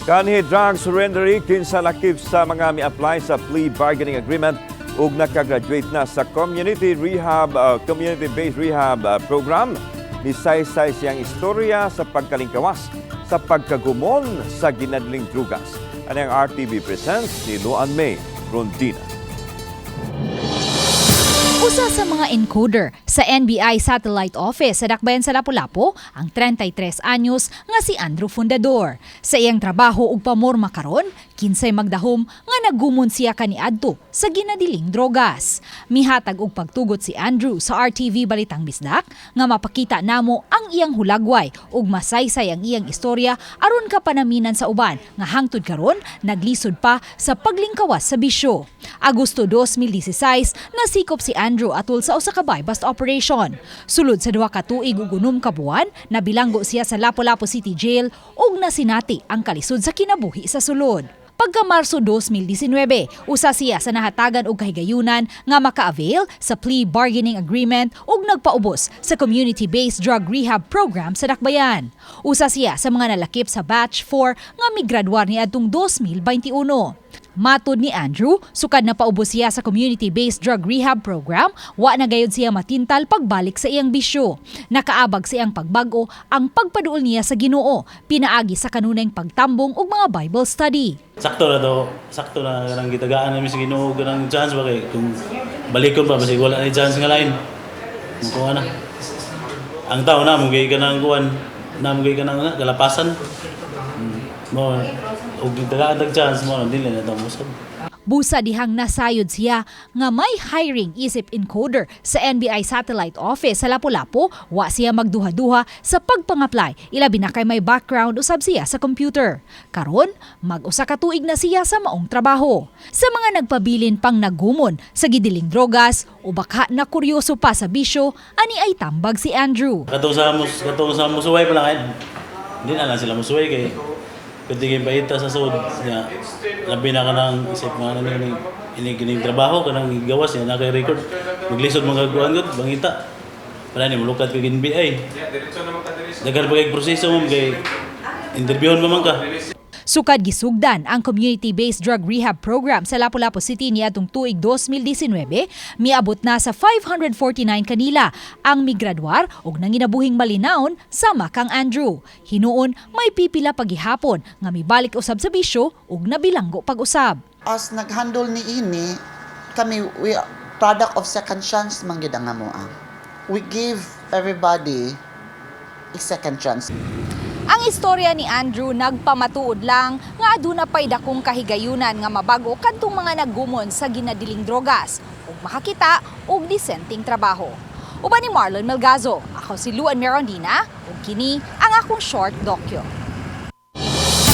Kanhi drug surrenderee, kinsa lakip sa mga mi-apply sa plea bargaining agreement ug nakagraduate na sa community-based rehab program. Misaysay siyang istorya sa pagkalingkawas sa pagkagumon sa ginadling drugas. Ano ang RTV Presents ni Luan May Rondina. Usa sa mga encoder sa NBI Satellite Office sa Dakbayan sa Lapu-Lapu, ang 33 anyos nga si Andrew Fundador. Sa iyang trabaho ug pamorma karon, kinsay magdahom nga nagumon siya kaniadto sa ginadiling drogas. Mihatag og pagtugot si Andrew sa RTV Balitang Bisdak nga mapakita namo ang iyang hulagway ug masaysay ang iyang istorya aron kapanaminan sa uban nga hangtod karon naglisod pa sa paglingkawas sa bisyo. Agosto 2016, nasikop si Andrew atol sa usa ka buy-bust operation. Sulod sa 2 ka tuig ug 6 ka buwan, nabilanggo siya sa Lapu-Lapu City Jail ug nasinati ang kalisod sa kinabuhi sa sulod. Pagka Marso 2019, usa siya sa nahatagan og kahigayunan nga maka-avail sa plea bargaining agreement ug nagpaubos sa community-based drug rehab program sa Dakbayan. Usa siya sa mga nalakip sa batch 4 nga migraduar niadtong 2021. Matod ni Andrew, sukad na paubos siya sa community-based drug rehab program, wa na gayud siya matintal pagbalik sa iyang bisyo. Nakaabag sa iyang pagbag-o ang pagpaduol niya sa Ginoo, pinaagi sa kanunayng pagtambong ug mga Bible study. Sakto na to, sakto na kanang gitagaan namin sa Ginoo kanang chance ba, kay kung balikon pa, basig wala ni chance nga lain. Mukuha na. Ang tao na mo kay kanang kuan, na mo kay kanang na, kalapasan. Mo og gitagaan tag chance mo dili na to musab. Busa dihang nasayod siya nga may hiring isip encoder sa NBI Satellite Office sa Lapu-Lapu, wa siya magduha-duha sa pagpang-apply, ilabi na kay may background usab siya sa computer. Karon, mag-usa ka tuig na siya sa maong trabaho. Sa mga nagpabilin pang nagumon sa gidiling drogas o baka na kuryoso pa sa bisyo, ani ay tambag si Andrew. Katong sa musuway pa lang ay hindi na lang sila musuway kay pwede kay baita sa sud niya, labi na kanang isip mga ano ni ini gining trabaho kanang gawas niya na kay record, maglisod mga kuan gud bangita para ni mulukat kag NBI. Daghan pa kay proseso, ma'am, kay interviewon pa man ka. Sukad gisugdan ang community-based drug rehab program sa Lapu-Lapu City niadtong tuig 2019, miabot na sa 549 kanila ang migraduar ug nanginabuhing malinawon sama kang Andrew. Hinuon may pipila pagihapon nga mibalik usab sa bisyo ug nabilanggo pag-usab. As nag-handle ni ini, kami, we are product of second chance man gyud ang amoa. We give everybody a second chance. Ang istorya ni Andrew nagpamatuod lang nga aduna pay dakong kahigayunan nga mabago kadtong mga naggumon sa ginadiling drogas ug makakita og disenteng trabaho. Uban ni Marlon Melgazo, ako si Luan Merondina ug kini ang akong short docu.